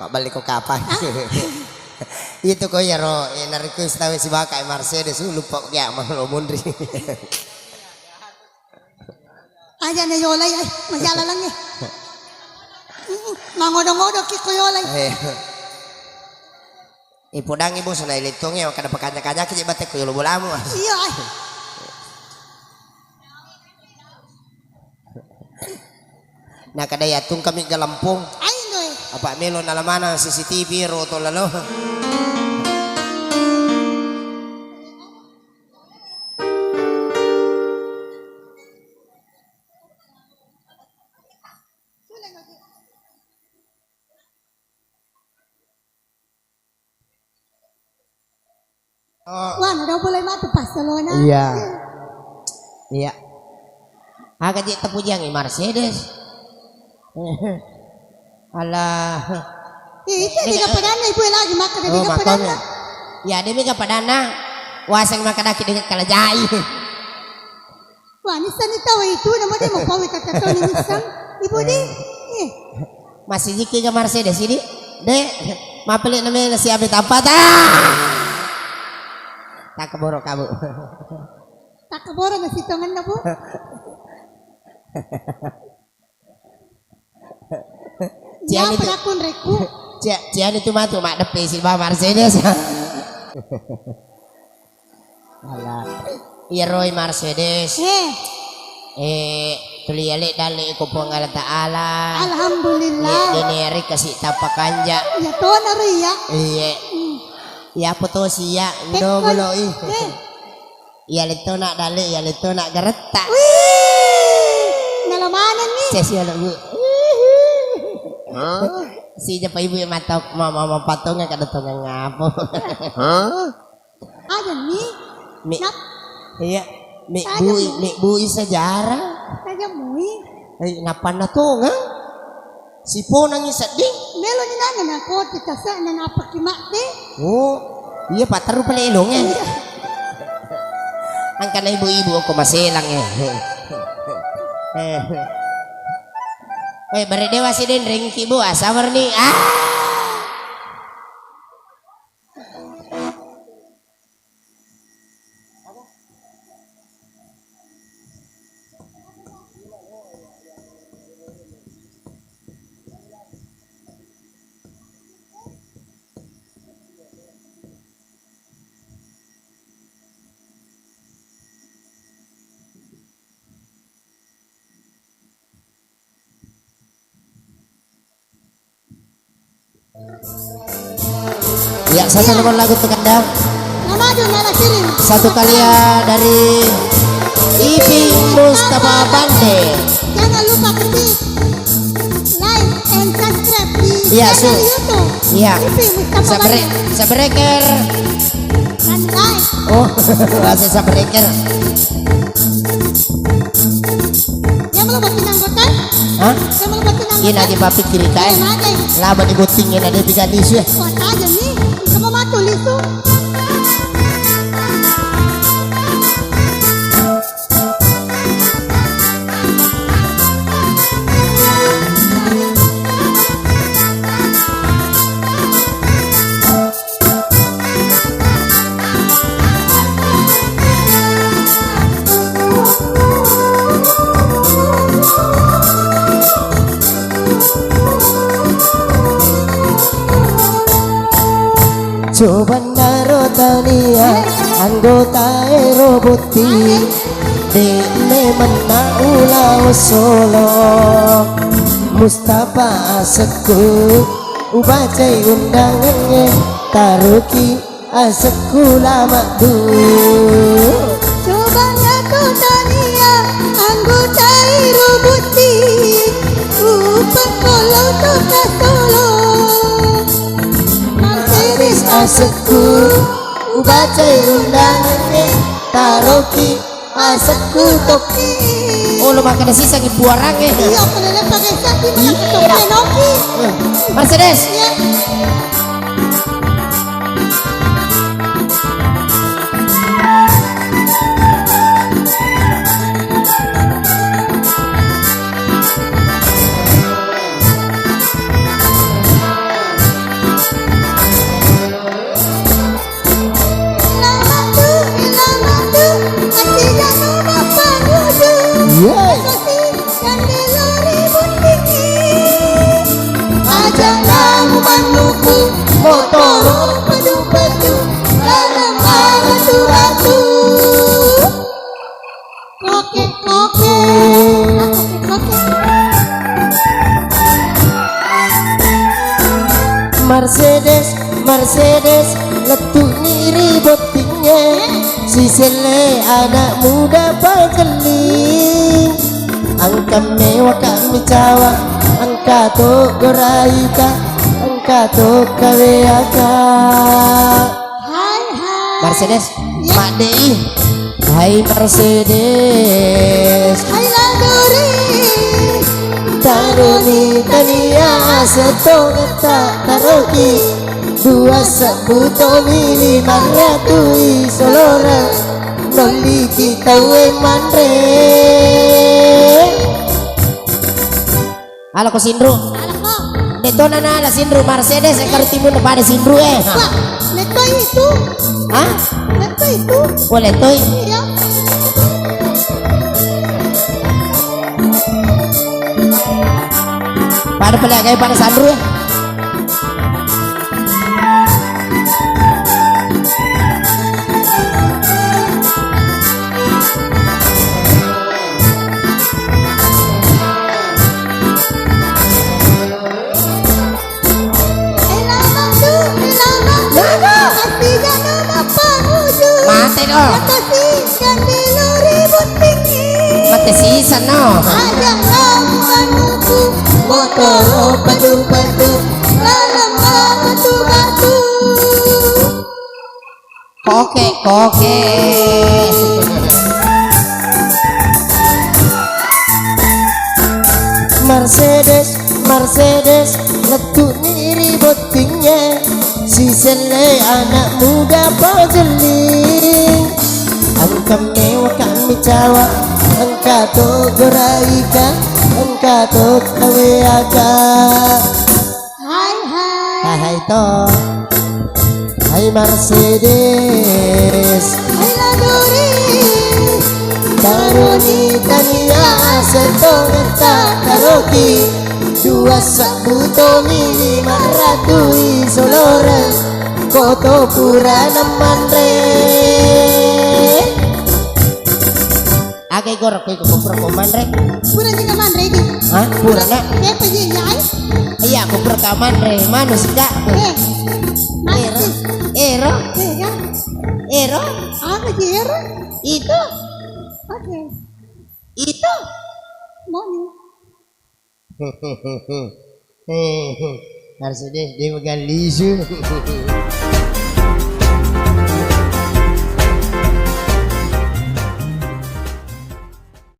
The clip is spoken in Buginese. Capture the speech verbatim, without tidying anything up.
Pabbaliko kapang. Itu ko iyaro, eh, narekko sitawe sibaka, eh, Mercedes, uh, lupa ko kia, mangolo munri. Aja na yolai, ai, majalaleng, eh. Mm-mm, mangodo-ngodo ki ko yolai. Eh. Ipodangi bos na ilettonge, makkada pakanja-kanjaki je batte ko yolo bolamu. Iya, ai. Nakada yattung kami galempung. Ai, doi. Apa melo nala manang C C T V ro to lalo. Oh. Wah, udah mulai mati pas salona. Iya. Iya. Aga je tepujangi Mercedes. Alah. Iya, itu dia padanna ibu lagi makan dia padanna. Ya, dia mega padanna. Waseng makan daki dengan kalajai. Wah, nissani tau itu, nama dia mau pawai kata tau ni nissang. Ibu di, eh. Masih jiki ke Mercedes ini? Dek, mapele namanya nasi abe tapat. Ah! Tak keboro kamu. Tak keboro nasi tongan, Bu. Ciani tu, cia-, ciani tu matu maddeppe si ba Mercedes. Alah. Iyaroi Mercedes. Eh. Eh, tuli ale dalle ko Puang Allah Taala. Alhamdulillah. Iya, dene ari kasi tappa kanja. Iya, tona ro iya. Iya. Hmm. Iya, apa to si iya? Tekon. Ndo golo i. Eh. Iya, letto nak dalle, iya, letto nak garetta. Wih, nala maneng ni. Cek si anak gue. Hah? Si japa ibu yang matok, mama, mama patongan kada tongan ngapa? Hah? Aja mi. Mi. Nap-, iya. Mi bui, mi bui sejarah. Saja mui. Eh, napanna tonga? Siponangi sedding. Melo ni nana na koti tasa na apa ki mak de. Oh, iya pateru pale elong eh. Iya. Angkana ibu-ibu ko maselang eh. Eh. Weh, bare dewa si denreng ki bu, ah, sabar ni. Ah. Ya, satu nomor lagu tuh kandang. Nama aja nala kirim. Satu kali ya dari Iping Mustafa Bande. Jangan lupa ketik like and subscribe di channel YouTube Iping Mustafa Bande. Iya, su-, iya. Sabre-, sabreker. Santai. Oh, bahasa sabreker. Dia mau buat pinang kota? Hah? Dia mau buat pinang kota? Iya, nanti papi kiri kai. Iya, nanti. Lama di bottingnya, nanti tiga lisu ya. Kuat aja nih. Kamu matu lisu. Cobanna ro tania anggota ero botting, de' memeng na ulao solo. Mustafa asekku, ubacai undangengnge, taroki asekku lama du. Coba ngako tania anggota ero botting, upakolo to kasolo. Mercedes asekku, ubacai undangengnge, taroki asekku tokki. Oh, lo makkeda siseng ibuarangnge. Iya, pale pakai sati, mana ketok noki. Eh, Mercedes. Iya. Mercedes, Mercedes, lettu'ni ri bottingnge, siselle anak muda pacelling. Engka mewaka micawa, engka to goraika, engka to kaweaka. Hai, hai. Mercedes, iya. Maddei. Hai Mercedes. Hai Ladori. Taroni tania setongetta taroki. Dua sebbu tomi lima ratui solora. Nolliki tauwe manre. Halo ko Sinru. Halo ko. De to nana ala Sinru Mercedes engka ri timunna pada Sinru e. Wah, letoi itu. Hah? Letoi itu. Oh, letoi. Iya. Pada pale aga pada Sinru e. Mate do. Mate sisan no. Motoro padu-padu, laleng batu-batu. Koke, koke. Mercedes, Mercedes, lettu'ni ri bottingnge, siselle anak muda pacelling. Engka mewaka micawa, engka to goraika, engka to kaweaka. Hai, hai. Hai, hai to. Hai Mercedes. Hai Ladori. Taroni tania setongetta taroki. Dua sebbu tomi lima ratui solora. Koto purana manre. Aga igoro ko iko kopura ko manre? Pura jika manre iki. Hah? Pura na? Pepa je jai. Iya, kopura ka manre, manus ka. Eh. Ero. Ero. Eh, ya. Ero. Apa je ero? Itu. Oke. Itu. Moni. Harus deh, dia makan lisu.